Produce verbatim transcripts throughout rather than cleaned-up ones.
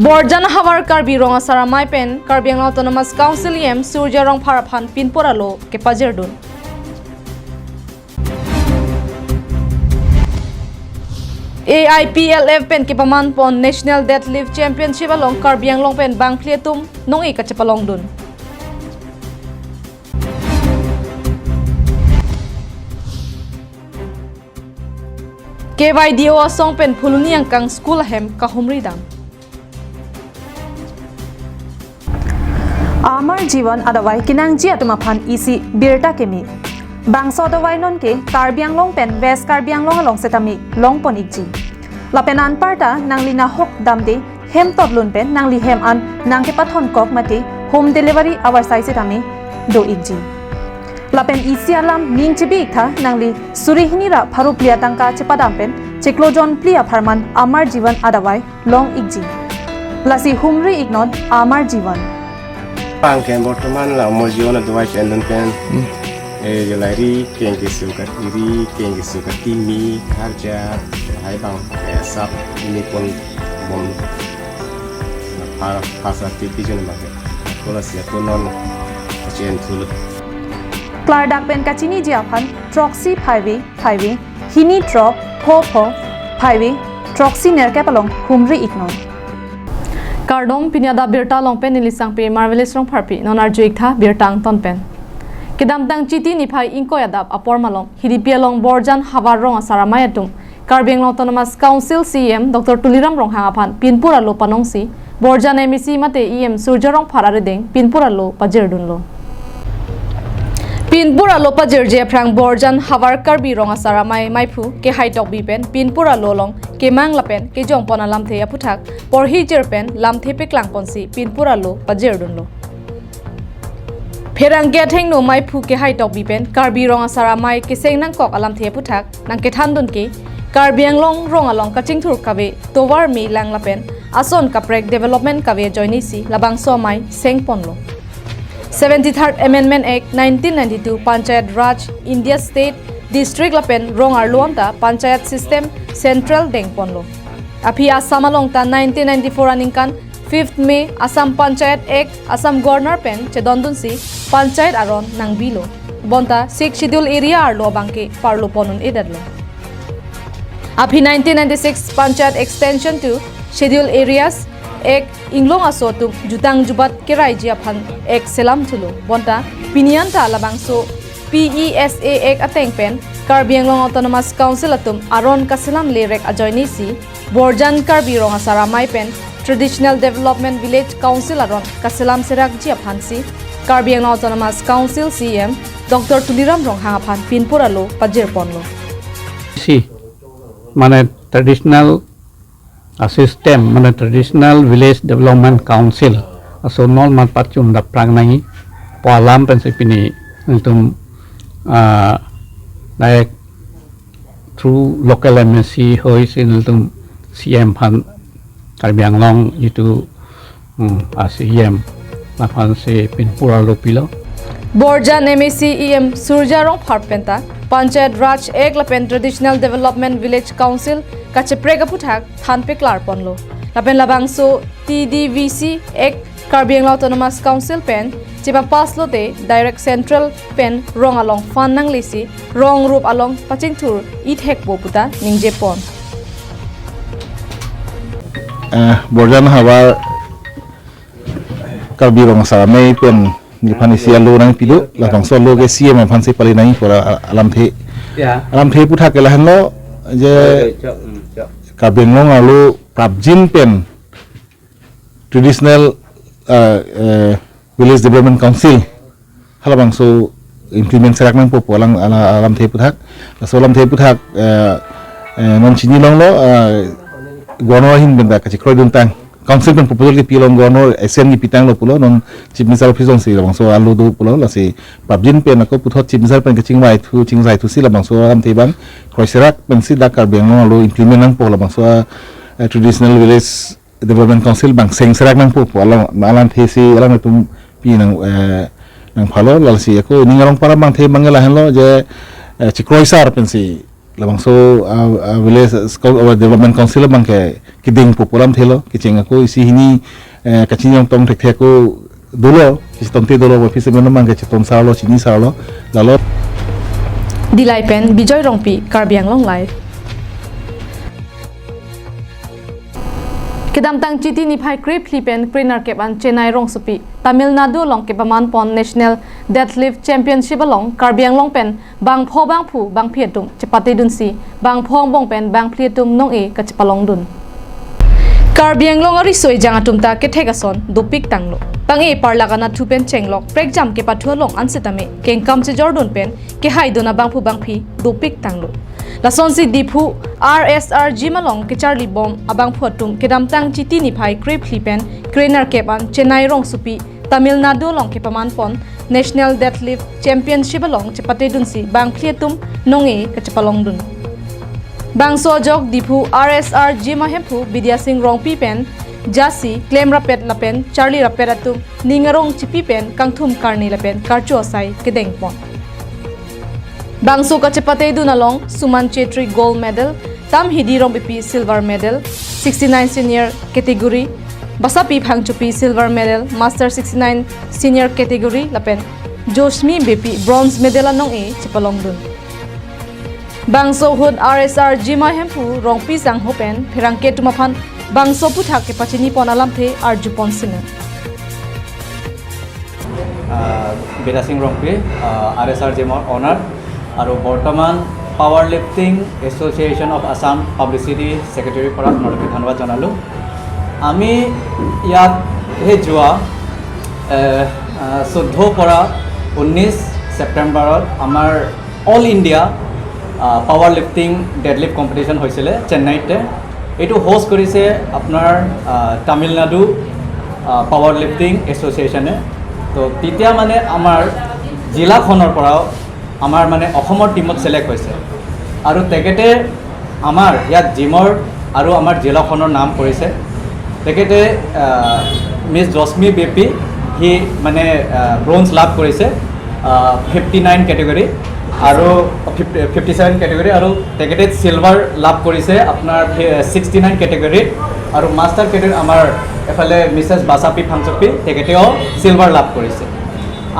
Borjan havar Karbi Rong Asar Amei pen Karbi Anglong Autonomous Council E M Surjya Rongphar aphan pinpur alo kepajirdun. A I P L F pen kepaman pon National Deadlift Championship along Karbi Anglong pen bangphli atum nong-ik kachepalongdun. K Y D O asong pen Phuloni angkang school ahem kahumri dam. Amar Jivan adavai kenangji atum aphan isi birta keme. Bangso adavai nonke Karbi Anglong pen West Karbi Anglong along setame longpon ikji. Lapen anparta nangli nahok damde hem totlun pen nangli hem an nangkepathon kok mate home delivery avarsai setame do ikji. Lapen isi alam ning chebi iktha, nangli suri hini ra pharo phli atangka chepadam pen chiklo jon phli apharman Amar Jivan adavai long ikji. Lasi humri iknon Amar Jivan. Pangke bortoman la Amar Jivan adavai chendon pen. Hmm. Eh, jalai ri, keng kesu katiri, keng kesu katimi, karja, hai bang, eh, sap, ini pon bom. Phar, phar sa titi jon bang. Kola sia konon, chen thulu. Klardak pen kachiniji aphan, throksi phaive, phaive, hini throk, pho pho, phaive, throksi nerkep along humri iknon. Kardom, pini adap birta along pen neli Sangpi Marvelous Rongpharpi, non arju iktha birta angton pen. Kedamtang Chiti niphai ingkoi adap apor malom, Hidipi along Borjan havar Rong Asar Amei atum, Karbi Anglong Autonomous Council C E M Doctor Tuliram Ronghang aphan pinpur alo panongsi, Borjan M A C mate E M Surjya Rongphar arideng pinpur alo pajirdunlo. Pinpur alo pajirji aphrang Borjan havar Karbi Rong Asar Amei meiphu Kehai Tokbi pen pinpur alo along kemang lapen kejongpon alamthe aphuthak porhi jir pen lamthe peklangponsi pinpur alo pajirdunlo. Pherangke athengno meiphu Kehai Tokbi pen Karbi Rong Asar Amei keseng nangkok alamthe aphuthak nangkethandun ke Karbi Anglong rong along kachingthur kave tovar me lang lapen ason kaprek development kave ajoinesi labangso amei sengponlo. Seventy-third Amendment Act nineteen ninety-two Panchayat Raj India State, District lapen rong arlo anta Panchayat System Central dengponlo. Aphi Assam along ta nineteen ninety-four aningkan fifth May Assam Panchayat Act Assam Governor pen chedondunsi Panchayat aron nangbilo. Bonta Sixth Schedule area arlo abangke parlo ponun edetlo. Aphi nineteen ninety-six Panchayat Extension to Schedule Areas Act inglong aso atum jutang jubat keraiji aphan Act selamthulo. Bonta pini anta labangso P E S A Act ateng pen Karbi Anglong Autonomous Council atum aron kaselam lerek ajoinesi Borjan Karbi Rong Asar Amei pen Traditional Development Village Council aron kaselam serakji aphansi Karbi Anglong Autonomous Council C E M Doctor Tuliram Ronghang aphan pinpur alo pajirponlo. Si, mane traditional, ah, system, mane Traditional Village Development Council aso nol mat pachun daprang nangji pu alam pensi pini nelitum, ah, direct through local M A C hoisi nelitum C E M aphan, Karbi Anglong itum, hmm, a C E M aphansi pinpur alo pilo. Borjan M A C E M Surjya Rongphar penta Panchayat Raj Act lapen Traditional Development Village Council kacheprek aphuthak than peklarponlo. Lapen labangso T D V C Act Karbi Anglong Autonomous Council pen chepapass lote direct central pen rong along fund nanglesi rong rup along pachingthur ithekpo puta ningjepon. Eh, Borjan havar Karbi Rong Asar Amei pen neliphan isi alo nangpido, labangso alo ke C E M aphansi pali nangji pu alamthe. Ya. Alamthe aphuthak ke lahenlo je, eh, chok, hmm, chok. Karbi Anglong arlo prapjin pen Traditional, eh, eh, Village Development Council halabangso implement serak nangpo pu alang, ala-, alamthe aphuthak. Laso alamthe aphuthak, eh, eh, non chinilonglo, eh, Governor ahin pen ta kachekroiduntang. Council pen proposal kepilong, Governor assent kepitanglo pulo, non Chief Minister office alongsi labangso alo do pulo, lasi prapjin pen ako puthot Chief Minister pen kachingvaithu, chingvaithusi labangso alamthe abang kroiserak pensi dak Karbi Anglong arlo implement nangpo labangso, eh, Traditional Village Development Council abang seng serak nangpo pu alam, alamthesi alanglitum pinang, eh, nangphalo, lasi ako ning arong para abangthe abang lahenlo je, eh, chekroisar pensi Labangso, ah, ah, village school, ah, development council abang ke keding pu pu alamthe lo, kecheng ako isi hini, eh, kachinjong tong thekthe ako dolo, kisi tongte dolo, office member abang ke chetong sar lo, chini sar lo, lalo. Dillai pen Bijoy Rongpi, Karbi Anglong Live. Kedamtang Chiti niphai krephli pen krenerkep an Chennai rongsopi, Tamil Nadu along kepaman pon National Deadlift Championship along Karbi Anglong pen bangpho bangphu bangphi atum chepatedunsi bangpho angbong pen bangphli atum nong-e kachepalongdun. Karbi Anglong ariso ejang atum ta kethek ason dopik tanglo. Pang-e parlak anatthu pen chenglok prekjam kepathu along ansetame kengkam chejordun pen kehaidun abangphu bangphi dopik tanglo. Lasonsi Diphu R S R Gym along kecharli bom abangphu atum kedamtang Chiti niphai krephli pen krenerkep an Chennai rongsopi Tamil Nadu along kepaman pon National Deadlift Championship along chepatedunsi bangphli atum nong-e kachepalongdun. Bangso ajok Diphu R S R Gym ahemphu Bidya Sing Rongpi pen jasi klem rapet lapen charli rapet atum ning arong chipi pen kangthum karni lapen karcho asai kedeng pon. Bangso kachepatedun along Suman Chetri gold medal, Tam Hidi Rongpipi silver medal, sixty-nine senior category, Basapi Phangchopi silver medal, master sixty-nine senior category, lapen Joshmi Beypi bronze medal anong-e chepalongdun. Bangso ahut R S R Gym ahemphu Rongpi Sangho pen pherangke atum aphan bangso aphuthak kepachini pon alamthe arju pon sina. আহ, বিদ্যা সিং ৰংপি, আহ, আৰ এছ আৰ জিমৰ owner আৰু বৰ্তমান power lifting association of Assam publicity ছেক্ৰেটেৰীৰ পৰা আপোনালোকে ধন্যবাদ জনালোঁ। আমি ইয়াত সেই যোৱা, এ, আহ, চৈধ্য পৰা ঊনৈছ ছেপ্টেম্বৰত আমাৰ অল ইণ্ডিয়া, আহ, পাৱাৰ লিফটিং ডেডলিফ্ট কম্পিটিশ্যন হৈছিলে চেন্নাইতে। এইটো হোষ্ট কৰিছে আপোনাৰ, আহ, তামিলনাডু, আহ, পাৱাৰ লিফটিং এছ'চিয়েশ্যনে। তো তেতিয়া মানে আমাৰ জিলাখনৰ পৰাও আমাৰ মানে অসমৰ টীমত ছিলেক্ট হৈছে আৰু তেখেতে আমাৰ ইয়াত জিমৰ আৰু আমাৰ জিলাখনৰ নাম কৰিছে। তেখেতে, আহ, মিছ জস্মি বেপি, সি মানে, আহ, ব্ৰঞ্জ লাভ কৰিছে, আহ, ফিফটি নাইন কেটেগৰী আৰু ফিফটি, ফিফটি ছেভেন কেটেগৰী আৰু তেখেতে চিলভাৰ লাভ কৰিছে আপোনাৰ ফি-, ছিক্সটি নাইন কেটেগৰীত আৰু মাষ্টাৰ কেটেগৰীত আমাৰ এফালে মিছেছ বাচাপি ফাংচপি তেখেতেও চিলভাৰ লাভ কৰিছে।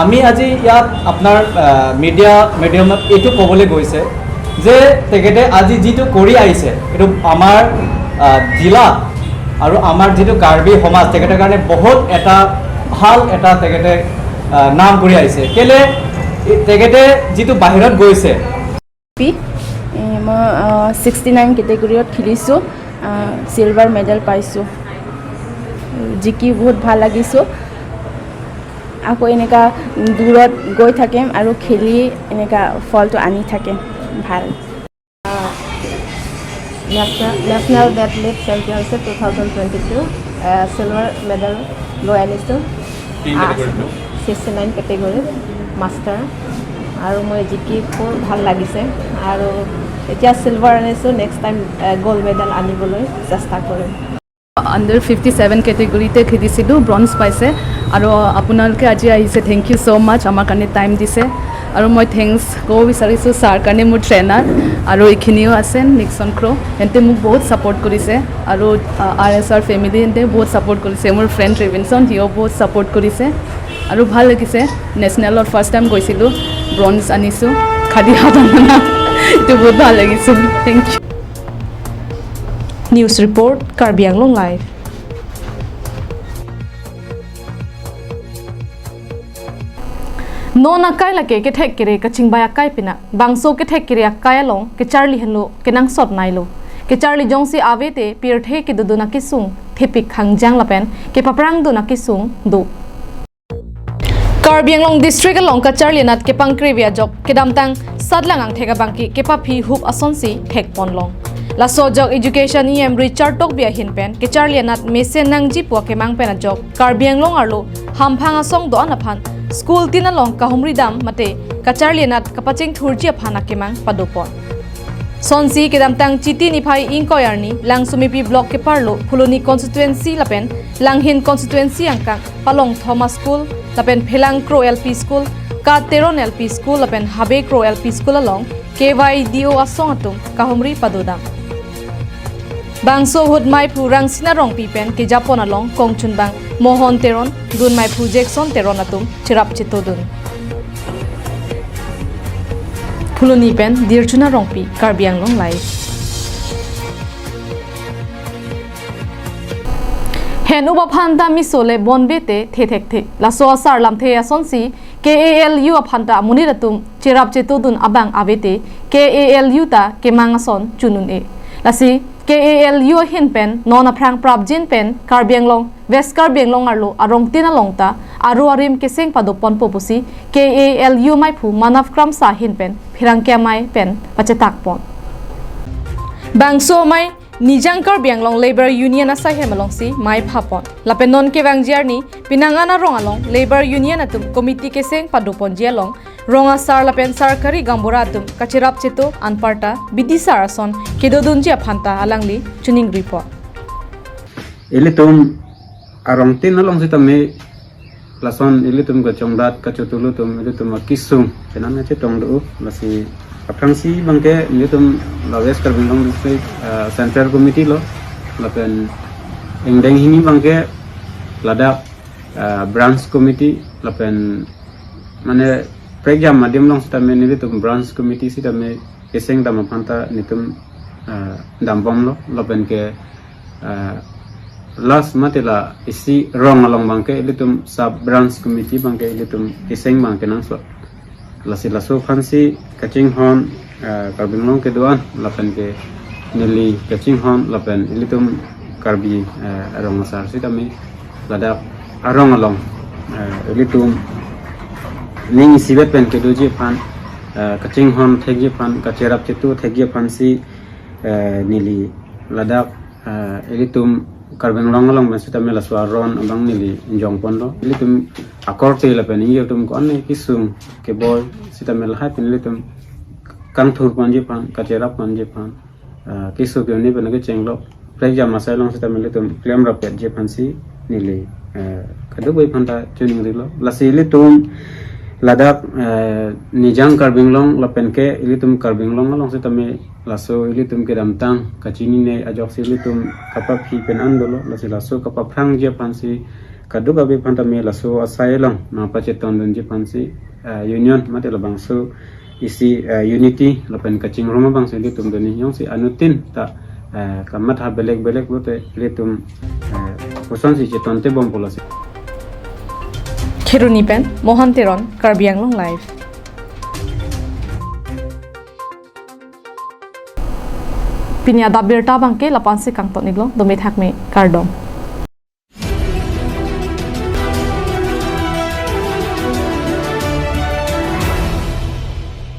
আমি আজি ইয়াত আপোনাৰ, আহ, মিডিয়া মিডিয়ামত এইটো ক'বলৈ গৈছে যে তেখেতে আজি যিটো কৰি আহিছে, এইটো আমাৰ, আহ, জিলা আৰু আমাৰ যিটো কাৰ্বি সমাজ, তেখেতৰ কাৰণে বহুত এটা ভাল এটা তেখেতে, আহ, নাম কৰি আহিছে। কেলে, এই তেখেতে যিটো বাহিৰত গৈছে, পি। এ, মই, আহ, ছিক্সটি নাইন কেটেগৰীত খেলিছোঁ, আহ, চিলভাৰ মেডেল পাইছোঁ, জিকি বহুত ভাল লাগিছোঁ। আকৌ এনেকা দূৰত গৈ থাকিম আৰু খেলি এনেকা ফলটো আনি থাকিম। ভাল। National, national deadlift championship two thousand twenty two, uh, silver medal লৈ আনিছোঁ। কি কেটেগৰীত? ছিক্সটি নাইন কেটেগৰীত মাষ্টাৰ। আৰু মই জিকি বৰ ভাল লাগিছে আৰু এতিয়া চিলভাৰ আনিছোঁ, নেক্সট টাইম, এ, গ'ল্ড মেডেল আনিবলৈ চেষ্টা কৰিম। আণ্ডাৰ ফিফটি ছেভেন কেটেগৰীতে খেলিছিলোঁ, ব্ৰঞ্জ পাইছে। আৰু আপোনালোকে আজি আহিছে, থেংক ইউ ছ' মাছ, আমাৰ কাৰণে টাইম দিছে। আৰু মই থেংকছ ক'ব বিচাৰিছোঁ ছাৰ কাৰণে, মোৰ ট্ৰেইনাৰ, আৰু এইখিনিও আছে নিক্সন ক্ৰ', সিহঁতে মোক বহুত ছাপোৰ্ট কৰিছে। আৰু, আ, আৰ এছ আৰ ফেমিলি সিহঁতে বহুত ছাপোৰ্ট কৰিছে। মোৰ ফ্ৰেণ্ড ৰেভিনছন, সিও বহুত ছাপোৰ্ট কৰিছে। আৰু ভাল লাগিছে, নেশ্যনেলত ফাৰ্ষ্ট টাইম গৈছিলোঁ, ব্ৰঞ্জ আনিছোঁ, খালি হাত অনা, এইটো বহুত ভাল লাগিছে। Thank you. News report, Karbi Anglong Live. Non akai lake kethek kere kachingbai akai pina, bangso kethek kere akai along kecharli henlo kenangsot nailo. Kecharli jongsi ave te pirthe kedodun akesung thepik khangjang lapen kepaprangdun akesung do. Karbi Anglong District along kacharli anat kepangkrevi ajok kedamtang satlang angthek abangke kepaphi hup asonsi thekponlong. Laso ajok Education E M Richard Tokbi ahin pen kecharli anat mesen nangji pu akemang pen ajok Karbi Anglong arlo hamphang asong do-an aphan school tin along kahumri dam mate kacharli anat kapachingthurji aphan akemang padopon. Sonsi kedamtang Chiti niphai ingkoi arni Langsomepi Block keparlo Phuloni Constituency lapen Langhin Constituency angkang Palong Thomas School lapen Phelang Kro L P School, Ka Teron L P School lapen Habe Kro L P School along K Y D O asong atum kahumri padodam. Bangso ahut maiphu Rangsina Rongpi pen kejapon along kongchunbang Mohon Teron, dun maiphu Jackson Teron atum cherap chetodun. Phuloni pen Dirchuna Rongpi, Karbi Anglong Live. Hen-up aphan ta miso le bonve te the thekthe. Laso asar lamthe asonsi K A L U aphan ta amonit atum cherap chetodun abang ave te K A L U ta kemang ason chun un-e. Lasi K A L U ahin pen non aphrang prapjin pen Karbi Anglong, West Karbi Anglong arlo arongtin along ta aro arim keseng padoponpo pusi K A L U maiphu Manav Kramsa ahin pen pherangke amei pen pachetakpon. Bangso amei Nijang Karbi Anglong Labour Union asaihem alongsi mei phapon. Lapen non kevangji arni penang an arong along Labour Union atum committee keseng padoponji along rong asar lapen sarkari gaonbura atum kacherap cheto anparta bidisar ason kedodunji aphan ta alangli choningripon. Ilitum arongtin along sitame lason ilitum kachongdat kachotulu atum ilitum akesung penang chetong do, lasi aphrangsi abangke ilitum la West Karbi Anglong District, ah, Central Committee lo, lapen ingdeng hini abangke ladak, ah, Branch Committee, lapen mane prekjam adim along sitame ilitum Branch Committee sitame keseng dam aphan ta nelitum, ah, dambomlo, lapen ke ah, last mate la isi rong along abangke ilitum sub branch committee abangke ilitum keseng abangke nangso. Lasi laso aphansi kachinghon, ah, Karbi Anglong kedo-an lapen ke neli kachinghon lapen ilitum Karbi, ah, arong asar sitame ladak arong along, ah, ilitum ning isivet pen kedoji aphan, ah, kachinghon thekji aphan, kacherap cheto thekji aphansi, ah, neli ladak, ah, ilitum Karbi Anglong along pen sitame laso aron abang neli jongponlo. Ilitum akorte lapen ingjir atum ko-an kesung keboi sitame lahai pen ilitum kangthurponji aphan, kacherapponji aphan, ah, keso ke-un-e pen kechenglo. Prekjam asai along sitame ilitum klemrappetji aphansi neli, ah, kadokave aphan ta choningrilo. Lasi ilitum ladak, ah, Nijang Karbi Anglong lapen ke ilitum Karbi Anglong along sitame laso ilitum kedamtang kachinine ajoksi ilitum kapaphi pen an dolo, lasi laso kapaprangji aphansi kadokave aphan tame laso asai along nangpachetongdunji aphansi, ah, union mate labangso isi, ah, unity lapen kachingrum abangsi ilitum doni, jongsi anuttin ta, ah, kamatha belek belek pulote ilitum, ah, kosonsi chetongte bompo lasi. Kheroni pen Mohan Teron, Karbi Anglong Live. Pini adap birta abangke la-ansi kangton-iklo, dome thakme, kardom.